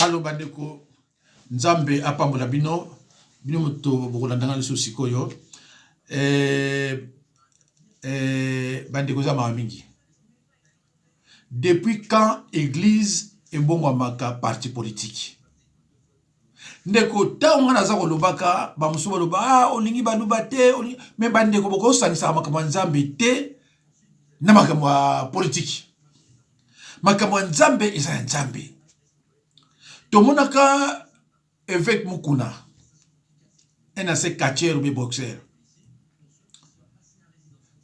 Alo bandeko, Nzambe apambola bino, bino moto bokolanda nga lisusu sikoyo. Eh, eh, bandeko eza mawa mingi. Depuis quand eglise ebongwamaka parti politique? Ndeko, ntango ngai naza kolobaka, bamosusu baloba ah, olingi baluba te, olingi... me bandeko bokosangisaka makambo ya Nzambe te na makambo ya politiki. Makambo ya Nzambe eza ya Nzambe. Tomonaka Evêque Mukuna, un ancien catcheur ou bien boxeur.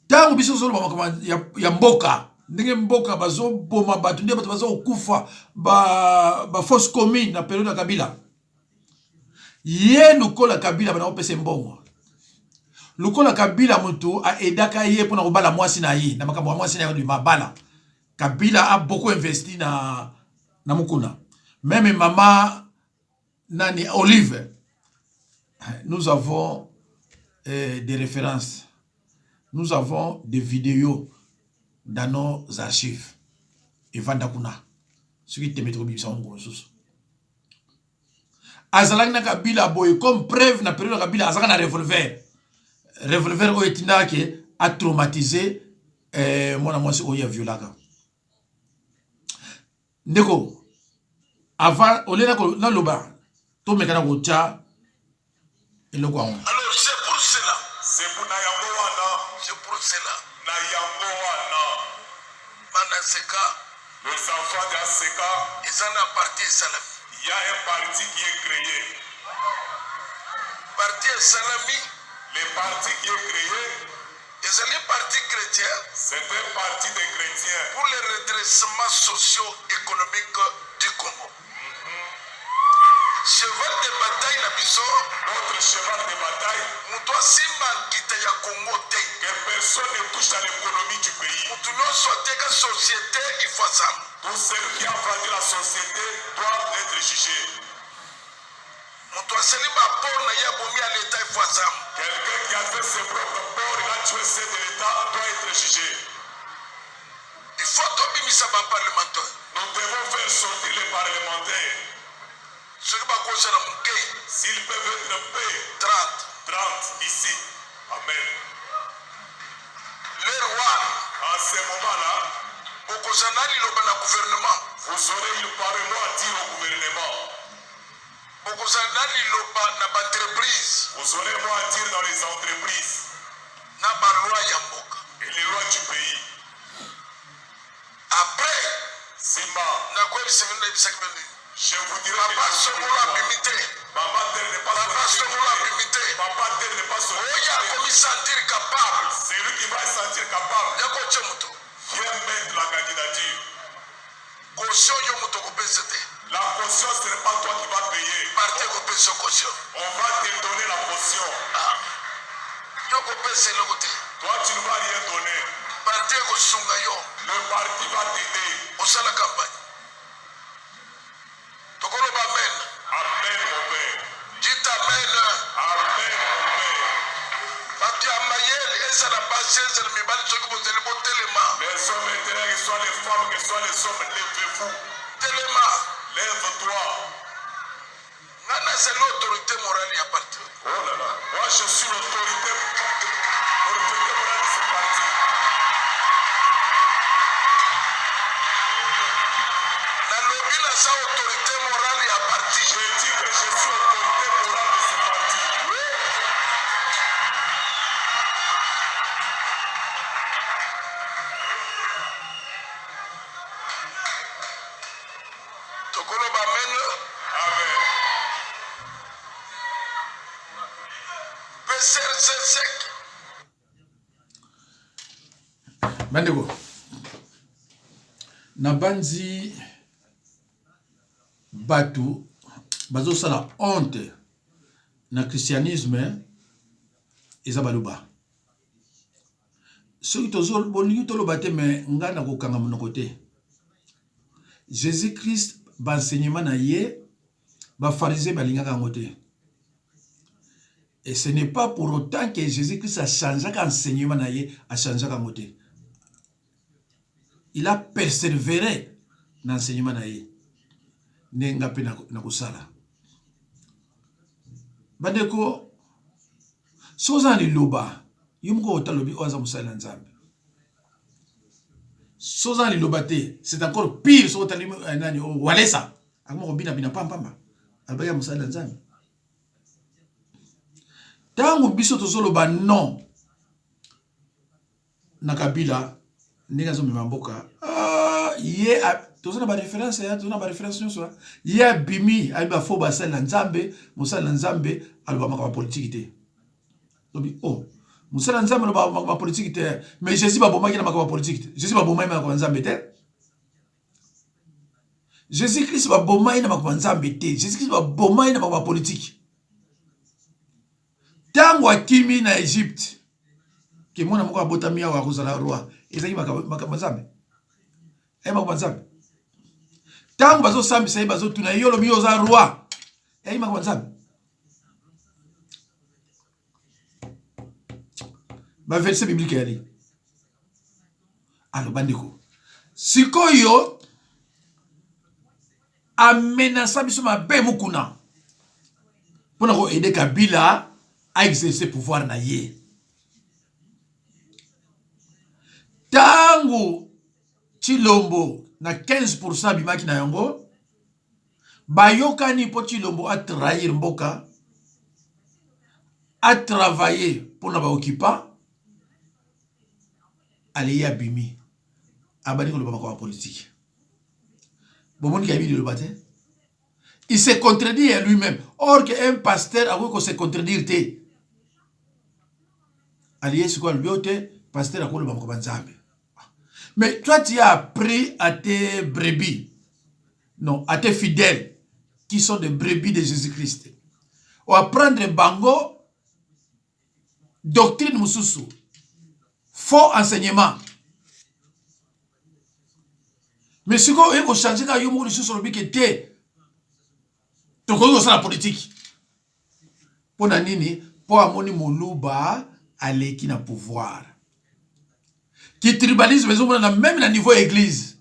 Ntango biso tozoloba makambo ya, ya mboka, ndenge mboka bazoboma bato, nde bato bazokufa ba, ba fausse commune na periode ya Kabila. Ye lokola Kabila bana kopesa mbongo. Lokola Kabila moto aedaka ye mpona kobala mwasi na ye na makambo ya mwasi na ye mabala. Kabila a beaucoup investi na, na Mukuna. Meme mama nani Olive, nous avons euh, des références. Nous avons des vidéos dans nos archives. Evanda kuna. Soki tembe tokobimisa yango mosusu. Azalaki na Kabila boye comme preuve na periode ya Kabila azalaka na revolver. Revolver oyo etindaka ke a traumatiser eh, mwana mwasi oyo aviolaka. Ndeko, avant olie naloba tomeka na kotya eloko yango. Alors c'est pour cela. C'est pour na yango wana. C'est pour cela. Na yango wana. Bana Seka. Les enfants de Seka. Eza na parti esalami. Il y a un parti qui est créé. Parti esalami. Le parti qui est créé. Ezali parti chrétien. C'est un parti des chrétiens. Pour le redressement socio-économique du Congo. Cheval de bataille na biso. Notre cheval de bataille. Moto asimba nkita ya Congo te. Que personne ne touche à l'économie du pays. Moto nyonso ateka société il faut asamba. Tout celui qui a vendu la société doit être jugé. Moto asali ba port na ye abomi ya l'etat il faut asamba. Quelqu'un qui a fait ses propres ports, il a tué ceux de l'etat, doit être jugé. Il faut tobimisa ba parlementaires. Nous devons faire sortir les parlementaires. Soki bakozala moke. S'ils peuvent être peu. 30. 30 ici. Amen. L'heure wana. En ce moment-là. Bokozala na liloba na gouvernement. Vous aurez une parole à dire au gouvernement. Bokozala na liloba na ba entreprises. Vous aurez mot à dire dans les entreprises. Na ba lois ya mboka. Et les lois du pays. Après. Sima. Nakoyebisa bino nayebisaki bino nini. Je vous dirai Papa Songolo abimi te. Papa tel n'est pas Papa Songolo abimi te. Papa tel n'est pas sorti. Oyo akomi sentir capable. C'est lui qui va se sentir capable. Ya kotia moto. Viens mettre la candidature. Caution yo moto okopesa te. La caution ce n'est pas toi qui va payer. Parti ekopesa yo caution. On va te donner la caution. Ah. Yo okopesa eloko te. Toi tu ne vas rien donner. Parti ekosunga yo. Le parti va t'aider. Osala campagne. Tokoloba amen. Amen mon père. Dites amen. Amen mon père. Bato ya mayele ezala basi ezala mibali soki bozali botelema. Les hommes intelligents, que soient les femmes, que soient les hommes, levez-vous. Telema. Lève-toi. Nga nazali autorité morale ya parti. Oh là là, moi je suis l'autorité l'autorité morale de ce parti. Nalobi naza autorité morale ya parti. Je dis que je suis autorité morale de ce parti. Tokoloba amen. Amen. PCRC Bandeko, nabanzi bato bazosala honte na christianisme eza baluba. Soki tozo bolingi toloba te me ngai nakokanga monoko te. Jesus Christ ba enseignement na ye ba pharisiens balingaka yango te. Et ce n'est pas pour autant que Jésus Christ a changeaka enseignement na ye, a changeaka yango te. Il a persévéré na enseignement na ye. Nde nga mpe nakosala. Bandeko, soki oza na liloba, yo moko ota lobi oyo aza mosali na Nzambe. Soki oza na liloba te, c'est encore pire soki otali eh, nani oh, Walesa akoma kobina bina pampamba alobaki ya mosali na Nzambe. Ntango biso tozoloba non na Kabila ndenge azomema mboka ah, ye toza na bareference ya toza na bareference nyonso ye abimi ayebi bafo basali na Nzambe mosali na Nzambe aloba makambo ya politiki te lobi oh mosali na Nzambe aloba makambo ya politiki te mais Jésus babomaki na makambo ya politiki te Jésus babomaki na makambo ya Nzambe te Jésus Christ babomaki na makambo ya Nzambe te Jésus Christ babomaki na makambo ya politiki Tango akimi na Egypte, ke mwana moko abotami awa akozala roi, ezalaki makambo ya Nzambe? Ezalaki makambo ya Nzambe? Tango bazosambisa ye, bazotuna ye, yo olobi yo oza roi, ezalaki makambo ya Nzambe? Ba verset biblique eyali. Alo bandeko, sikoyo amenasa biso mabe mukuna mpo na koaide Kabila a exercer pouvoir na ye. Ntango Tshilombo na 15% abimaki na yango, bayokani mpo Tshilombo a trahir mboka, a travailler mpo na ba occupants, aleye abimi abandi koloba makambo ya politiki. Bomoni kayebi liloba te. Il se contredit à lui-même. Or que un pasteur akoki ko se contredire te. Aliye sikoyo alobi oyo te, pasteur akoloba makambo ya Nzambe. Mais toi tu as appris à tes brebis, non, à tes fidèles qui sont des brebis de Jésus-Christ. O apprendre bango doctrine mosusu, faux enseignement. Mais sikoyo oye kochange kaka yo moko lisusu olobi ke te tokoki kosala politiki mpo na nini? Mpo amoni moluba aleki na pouvoir. Ki tribalisme ezomonana meme na niveau ya eglise.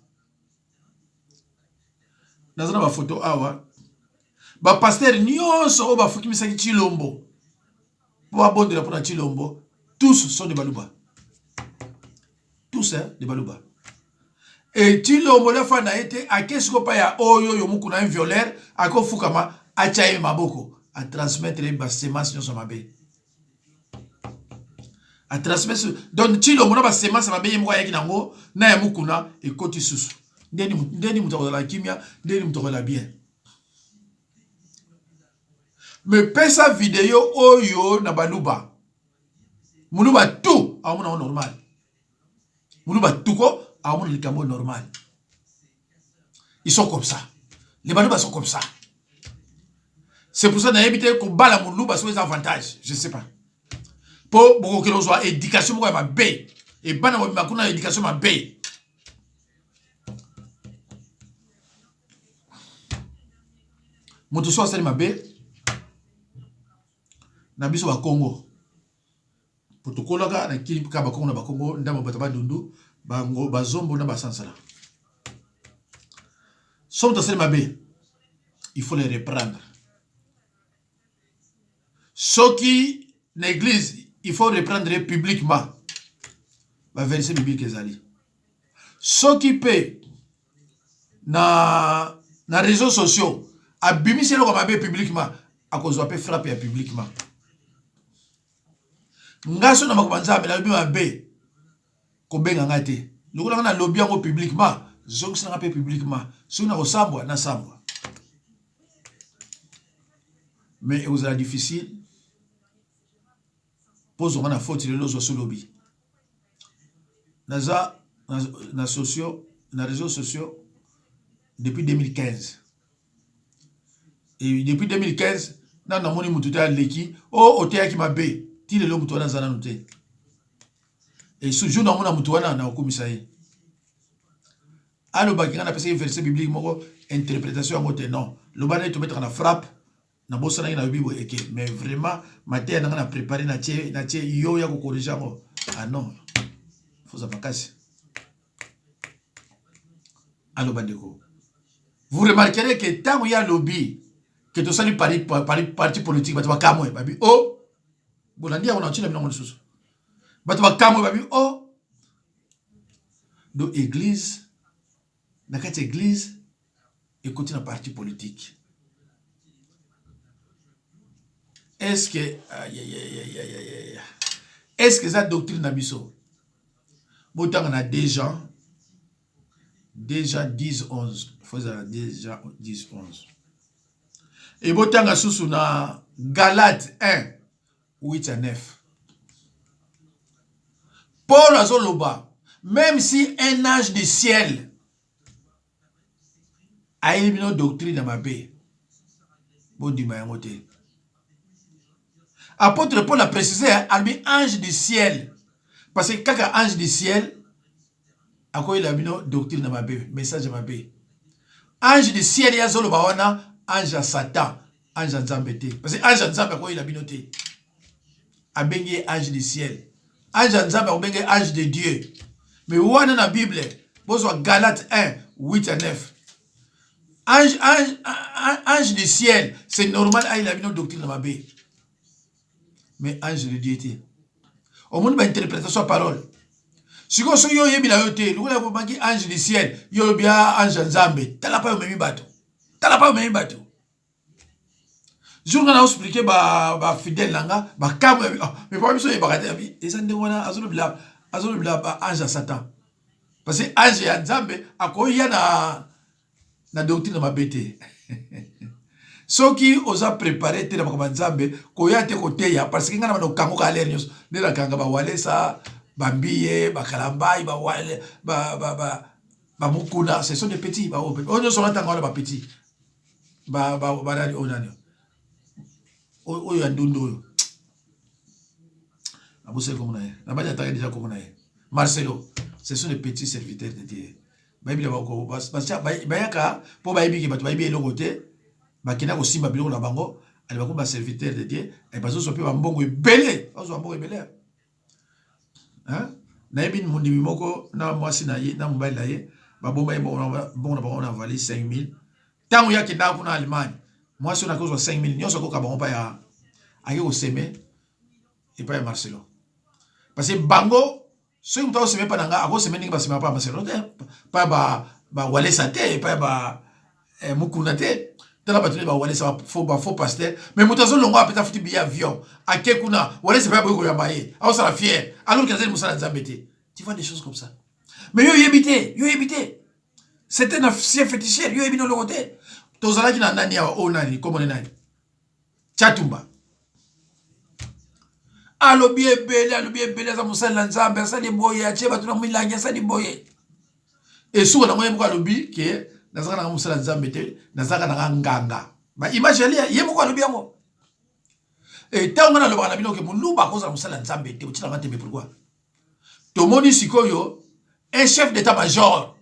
Naza na bafoto awa, bapaster nyonso oyo bafukimisaki Tshilombo mpo babondela mpo na Tshilombo, tous sont de Baluba, tous hein, de Baluba. Et Tshilombo lefa na ye te ake sikoyo pa ya oyo oyo mukuna un violeur akofukama atya ye maboko atransmettre ye basemence nyonso mabe atransmettre donc Tshilombo na basemence mabe ye moko ayaki nango na ya mukuna ekoti susu ndeni moto akozala kimia ndeni moto akozala bien. Me pesa video oyo na baluba, muluba tout aomona yango normal, muluba tuko aomona likambo normal. Ils sont comme ça, les baluba sont comme ça. C'est pour ça nayebi te kobala muluba soki eza avantage, je sais pas, po bokokende kozwa éducation moko ya mabe ebana mobimba kuna éducation mabe. Moto so asali mabe na biso bakongo, po tokolaka na kili kaka bakongo na bakongo ndambo bato bandundu bango bazombo na basansala. So moto asali mabe, il faut le reprendre. Soki na église, il faut reprendre ye publiquement, baverset biblique ezali. Soki mpe na réseaux sociaux abimisi eloko mabe publiquement, akozwa mpe frappe ya publiquement. Nga so na makambo ya Nzambe nalobi mabe, kobenga nga te lokola nga nalobi yango publiquement, zongisa nga mpe publiquement. Soki nakosambwa, nasambwa, mais ekozala difficile mpo ozwanga na faute lelo ozwa so lobi. Naza na sociaux, na réseaux sociaux depuis 2015, et depuis 2015 nanu namoni motu te aleki o oteyaki mabe ti lelo, motu wana aza nanu te. Et ce jour namona motu wana nakokumisa ye, alobaki nga napesaki verset biblique moko, interprétation yango te non, loba nde tobetaka na frappe. Nabosanaki nalobi boye eke, mais vraiment mateya nanga na prépare na tie yo ya kokorige yango. Ah non, foza makasi. Alo bandeko, Vous remarquerez que ntango ye alobi ke tosali pari, pari, parti politique, bato bakamwe babi o oh, bolandi yango na ntina bilongo lisusu, bato bakamwe babi o oh. Do église na kati ya église ekoti na parti politique. Est-ce que est-ce que eza doctrine na biso? Botanga na 2 Jean, 2 Jean 10 11, faut ezala 2 Jean 10 11. E botanga susu na Galate 1 8 à 9. Paul azoloba même si un ange du ciel ayeli bino doctrine ya mabe, bondima yango te. Apôtre Paul a précisé, alobi ange du ciel, parce que kaka ange du ciel akoyela bino doctrine ya mabe, message ya mabe. Ange du ciel ye azoloba wana ange ya Satan, ange ya Nzambe te, parce que ange ya Nzambe akoyela bino te. Abengi ye ange du ciel, ange ya Nzambe akobenga ye ange de Dieu. Mais wana na Bible bozwa Galate 1 8 à 9. Ange, ange, ange du ciel, c'est normal ayela bino doctrine ya mabe, mais ange de Dieu te. Omoni ba interprétation ya parole. Sikoyo soki yo oyebi na yo te, lokola obaki ange du ciel, yo olobi ange ya Nzambe, tala pa omemi bato, tala pa omemi bato. Jour nga na expliquer ba ba fidèle na nga, ba kamwe, oh, mais papa biso oyebaka te, abi eza ndenge wana azolobela, azolobela ba ange ya Satan. Parce que ange ya Nzambe akoya na na doctrine mabe te. Soki oza préparé te na makambo ya Nzambe, koya te koteya, parce que nga na bando kangoka alere nyonso. Nde nakanga ba Walesa, ba Mbiye, ba Kalambayi, ba Wale, ba, ba, ba, ba Mukuna, ce sont des petits, ba oyo nyonso natanga wana ba petits. Ba, ba, ba nani, oyo nani? Oyo ya ndundu oyo. Nabosani kombo na ye. Nabandi ataka deja kombo na ye. Marcelo, ce sont des petits serviteurs de Dieu. Bayebi na bango, bayaka po bayebi ke bato bayebi eloko te, bakenda kosimba biloko na bango, ale bakomi ba serviteurs de Dieu, et bazozwa pe ba mbongo ebele, bazozwa mbongo ebele. Hein? Nayebi mondimi moko na mwasi na ye na mobali na ye, babomba ye mbongo na bango na valise 5000. Tango ye akendaka kuna Allemagne, mwasi oyo akozwa 5000 nyonso akoka bango pa ya ake koseme epai ya Marcelo. Parce que bango soki moto akoseme epai na nga, akoseme ndenge basemaka pa Marcelo te, pa ba ba Walesa te, epai ba Mukuna te. Tala bato nde ba Walesa, ba faux, ba faux pasteur, mais moto azolongwa apeta futi billet avion ake kuna Walesa epai aboyi koyamba ye, aosala fier alors que azali mosala Nzambe te. Tu vois des choses comme ça. Mais yo yebi te, yo yebi te. C'était na chef féticheur, yo yebi no te. Tozalaki na nani awa, oh nani, kombo ne nani? Tshatumba. Alobi ebele, alobi ebele, aza mosali na Nzambe, asali boye, atie bato na milangi, asali boye. Esuka nango ye moko alobi ke nazalaka nanga mosali na Nzambe te, nazalaka nanga nganga. Ba image ya ye moko alobi yango. Et tango nga nalobaka na bino ke moluba akozala mosali na Nzambe te, botina nga tembe pourquoi? Tomoni sikoyo un chef d'état-major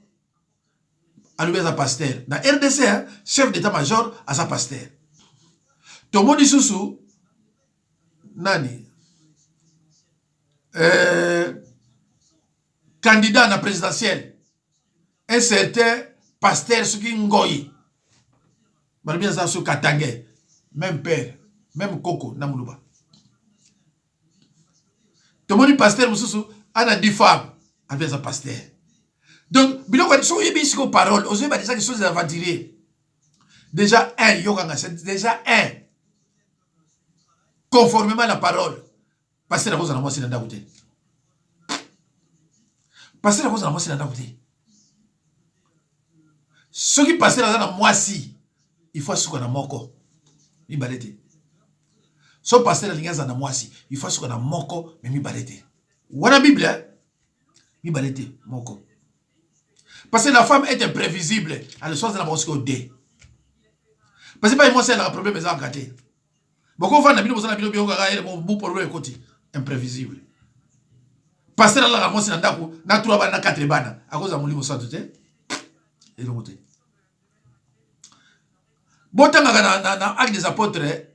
alobi aza pasteur na RDC, hein, chef d'état-major aza pasteur. Tomoni susu nani candidat na présidentielle, un certain pasteur soki Ngoyi, balobi aza soki Katange, même père même koko na moluba. Tomoni pasteur mosusu ana 10 femmes, alobi aza pasteur. Donc biloko soki oyebi sikoyo parole, ozoyeba déjà que soki aventurier déjà un, yokanga c'est déjà un conformément à la parole. Pasteur akozala mwasi na ndako te, pasteur akozala mwasi na ndako te. Soki pasteur aza na mwasi, il faut asuka na moko, mibale te. So pasteur alingi aza na mwasi, il faut asuka na moko, mais mibale te. Wana Bible, hein? Mibale te, moko. Parce que la femme est imprévisible. Alors soit na bango de. Parce que ba mwasi alaka problème ezalaka te. Boko vanda bino bozala bino bioka kaka ele bu problème ekoti imprévisible. Pasteur alaka mwasi na ndako na 3 bana na 4 bana, akozala molimo santu te. Elongo te. Botangaka na Actes des Apôtres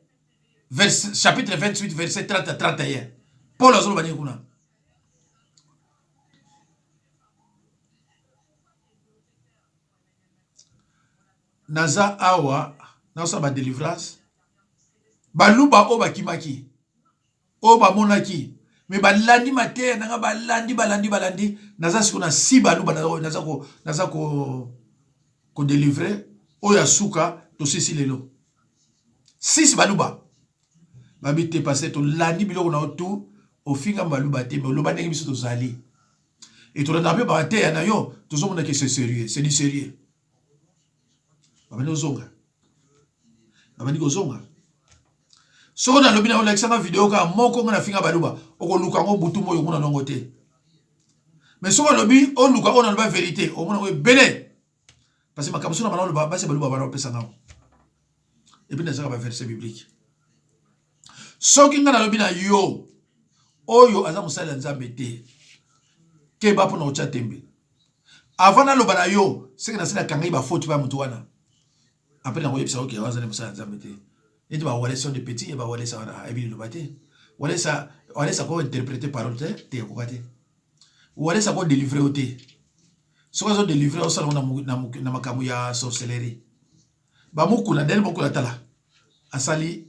chapitre 28 verset 30 à 31. Paul azoloba nini kuna? Naza awa nazosala ba delivrance baluba oyo bakimaki oyo bamonaki me balandi mateya na nga balandi balandi balandi naza sikoyo na si baluba naza ko naza ko ko delivre oyo ya suka tosisi lelo six baluba babi te parce tolandi biloko na yo tout ofinga baluba te me oloba ndenge biso tozali e tolandaka mpe bateya na yo tozomona ke c'est sérieux c'est du sérieux babandi kozonga babandi kozonga soko nalobi na olakisa nga video kaka moko nga nafinga baluba okoluka yango butu moi omona nango te mais soki olobi oluka oyo naloba verité omona yango ebele parce que makambo so na bana oloba basi baluba bana opesa ngango epuis nazaka baverset biblique soki nga nalobi na yo oyo aza mosali ya nzambe te keba mpona kotya tembe avant naloba na yo seke nasi nakangaki bafaute pa ya moto wana apres nakoyebisa yo ke aza na mosala ya nzambe te neti ba walesa de petit ya ba walesa wana ayebi liloba te walesa walesa ko interprete parole te te akoka te walesa ko delivre yo te soki azo delivre osala yango na makambo ya sorcellerie bamukuna daniel mukuna tala asali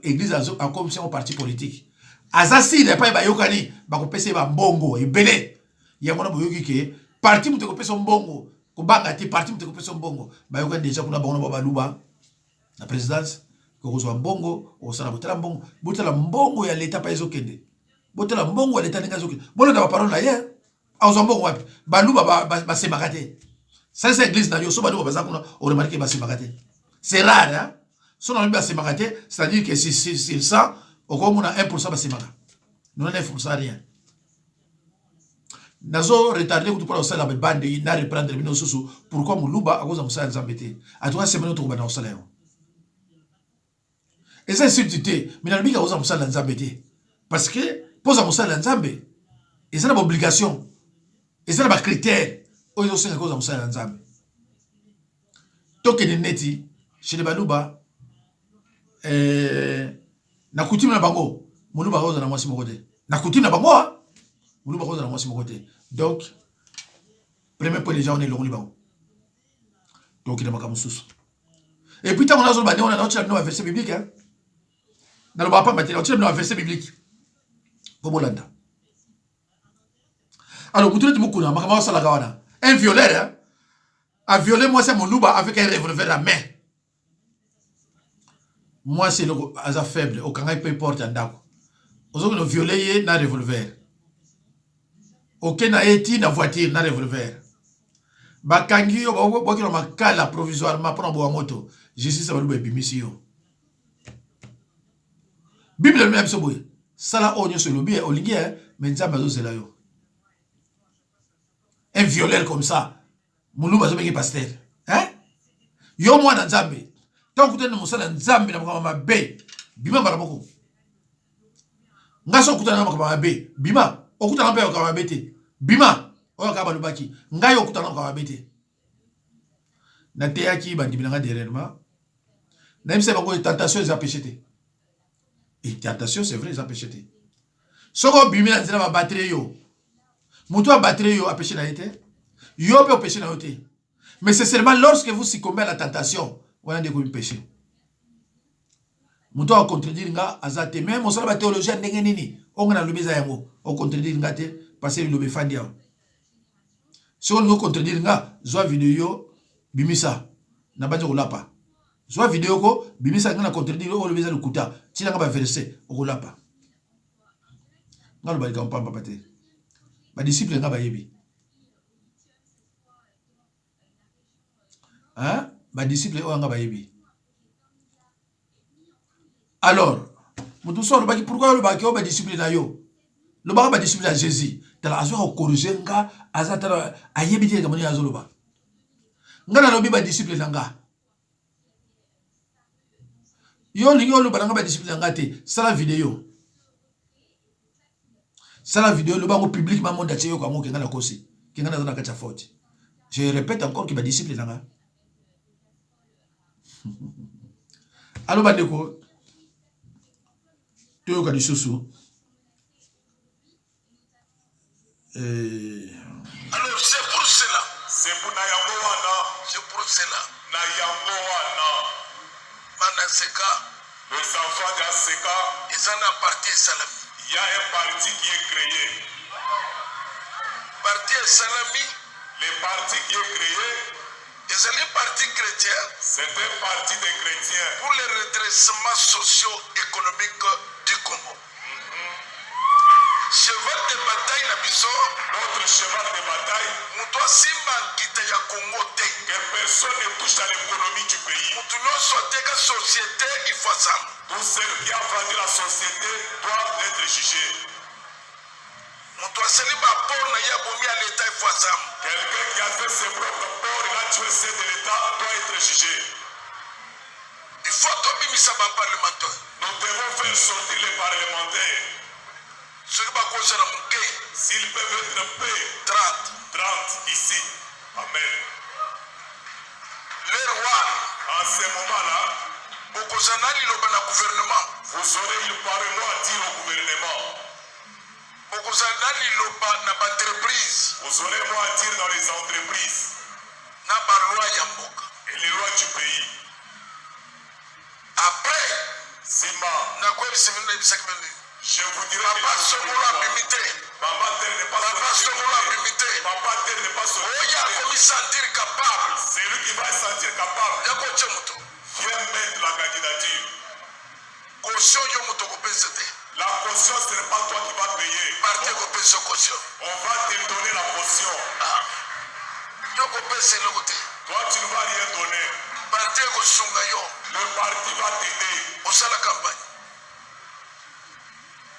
eglise akomisi yango parti politique aza sire epai bayokani bakopesa ye bambongo ebele yango wana boyoki ke parti moto ekopesa mbongo kobanga te parti moto ekopesa mbongo bayokani deja kuna bango na baluba na présidence okozwa mbongo okosala botala mbongo botala mbongo ya leta pa ezokende botala mbongo ya leta ndenge azokende bolanda baparole na ye akozwa mbongo wapi baluba basemaka te salisa eglise na yo so baluba baza kuna oremarke basemaka te c'est rare hein? so nalobi basemaka te c'est à dire que sur 100 okomona 1 pourcent basemaka 99 pourcent rien nazo retarde kutu mpona kosala bande na reprendre bino lisusu pourquoi moluba akozwa mosala ya nzambe te atuka semaine tokobanda kosala yango eza insulte te mais nalobi kaka oza mosala ya nzambe te parce que mpo oza mosala ya nzambe eza na baobligation eza na bacritère oyo ezosenga koza mosala ya nzambe tokende neti chez les baluba eh, na coutume na bango moluba akozala na mwasi moko te na coutume na bango moluba akozala na mwasi moko te donc premier point déjà wana elongoli bango tokende makambo mosusu epuis ntango nazoloba ndenge wana naotyela bino baverset biblique nalobaka pamba te naotyela bino baverset biblique mpo bolanda alors motu neti mokuna makambo asalaka wana un violeur aviole mwasi ya moluba avec un revolver à main mwasi eloko aza faible okangaki mpe porte ya ndako ozokende oviole ye na revolver oke na ye ti na voiture na revolver bakangi yo bwaki na makala provisoirement mpona bowa moto justice ya baluba ebimisi yo bible elobi na biso boye sala oyo nyonso elobi olingi me nzambe azozela yo un violeur comme ça muluba azobengi pasteur hein yo mwana nzambe ntango okutani na mosala ya nzambe na makambo mabe bima mbala moko ngai so okutana na makambo mabe bima okutana mpe makambo mabe te bima oyo kaka balobaki ngai okutana na makambo mabe te nateyaki bandimi na ngai dernièrement nayebisa bango tentation eza péché te et tentation c'est vrai eza péché te soki obimi na nzela babattre yo moto abattre yo apeshe na ye te yo mpe opeshe na yo te mais c'est seulement lorsque vous succombez à la tentation wana nde ekomi péché moto akontredire nga aza te meme osala bathéologie ya ndenge nini oyo nga nalobi eza yango okontredire nga te parce liloba efandi awa soki olingi okontredire nga zwa video bimisa nabandi kolapa zwa video ko bimisa nga na contredire oyo olobi eza lokuta tina nga baverse okolapa nga loba likambo pamba te ba disciple nga bayebi hein ba disciple oyo nga bayebi alors moto mosusu alobaki pourquoi olobaki oyo ba disciple na yo lobaka ba disciple ya jésus tala azwaka kokorige nga aza tala ayebi te likambo nini azoloba nga nalobi ba disciple na nga yo olingi oloba na nga ba disciple na nga te sala video sala video loba yango publiquement monde atie yoka yango kenga nakosi kenga naza na kati ya faute je répète encore ke ba disciple na nga alo bandeko toyoka lisusu Alors c'est pour cela. C'est pour na yango wana. C'est pour cela. Na yango wana. Bana Seka. Les enfants de Aseka. Eza na parti esalami. Il y a un parti qui est cree. Parti esalami. Le parti qui est cree. Ezali parti chretien. C'est un parti des chretiens. Pour le redressement socio-economique du Congo. Cheval de bataille na biso. Notre cheval de bataille. Moto asimba nkita ya Congo te. Que personne ne touche à l'économie du pays. Moto nyonso ateka société, il faut asamba. Tout celui qui a vendu la société doit être jugé. Moto asali ba port na ye abomi ya l'État, il faut asamba. Quelqu'un qui a fait ses propres ports, il a tué ceux de l'État, doit être jugé. Il faut tobimisa ba parlementaires. Nous devons faire sortir les parlementaires. Soki bakozala moke. S'ils peuvent être peu. 30. 30 ici. Amen. L'heure wana. En ce moment-là. Bokozala na liloba na gouvernement. Vous aurez une parole à dire au gouvernement. Bokozala na liloba na ba entreprise. Vous aurez mot à dire dans les entreprises. Na ba loi ya mboka. Et les lois du pays. Après. Sima. Nakoyebisa bino nayebisaki bino nini. Je vous dirai Papa Songolo abimi te. Papa tel n'est pas Papa Songolo abimi te. Papa tel n'est pas sorti. Oyo akomi sentir capable. Celui qui va se sentir capable. Ya kotia moto. Viens mettre la candidature. Caution yo moto okopesa te. La caution ce n'est pas toi qui va payer. Parti ekopesa caution. On va te donner la caution. Ah. Yo okopesa eloko te. Toi tu ne vas rien donner. Parti ekosunga yo. Le parti va t'aider. Osala campagne.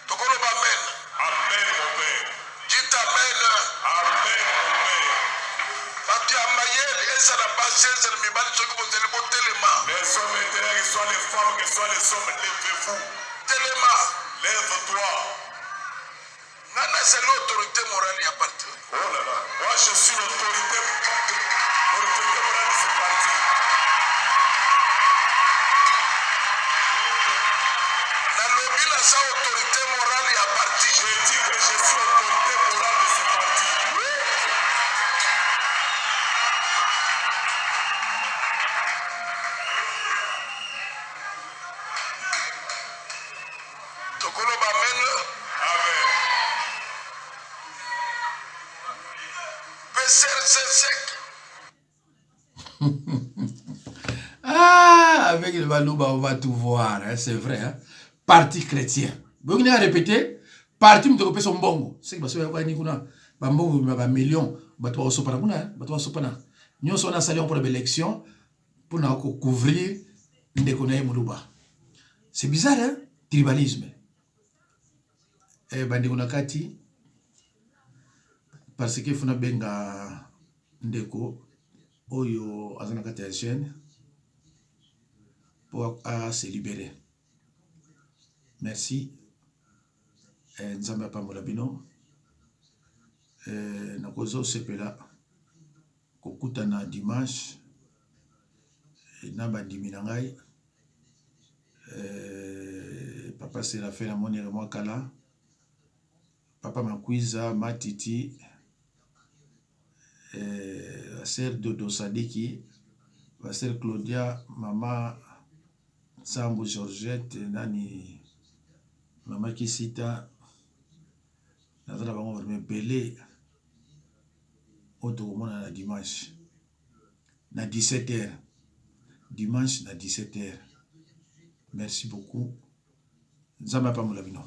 Tokoloba amen. Amen mon père. Dites amen. Amen mon père. Bato ya mayele ezala basi ezala mibali soki bozali botelema. Les hommes intelligents, que ce soit les femmes, que ce soit les hommes, levez-vous. Telema. Lève-toi. Nga nazali autorité morale ya parti. Oh là là. Moi je suis l'autorité l'autorité morale de ce parti. Nalobi naza autorité morale ya parti. Je dis que je suis l'autorité morale de ce parti. Tokoloba amen. Amen. PCRC Ah, avec le Baluba, on va tout voir, hein, c'est vrai. Hein? Parti chrétien. Vous venez à répéter, parti mutokopesa mbongo. C'est que baso ya ni kuna ba mbongo ba millions, bato ba sopana kuna, hein? Bato ba sopana. Nyonso wana asali pour l'élection pour na ko couvrir ndeko na ye muluba. C'est bizarre hein? Tribalisme. Eh bandeko na kati parce que funa benga ndeko oyo aza na kati ya jeune po a se libérer. Merci. Eh, Nzambe apambola bino. Eh, nakozo sepela kokutana dimanche eh, na bandimi na ngai eh, papa Serafin namoni mwa kala papa Makwiza Matiti eh, la sœur Dodo Sadiki la sœur Claudia mama Nsambu Georgette nani mama Kisita naza na bango vraiment ebele oyo tokomona na dimanche na 17 heures dimanche na 17 heures merci beaucoup nzambe apambola bino.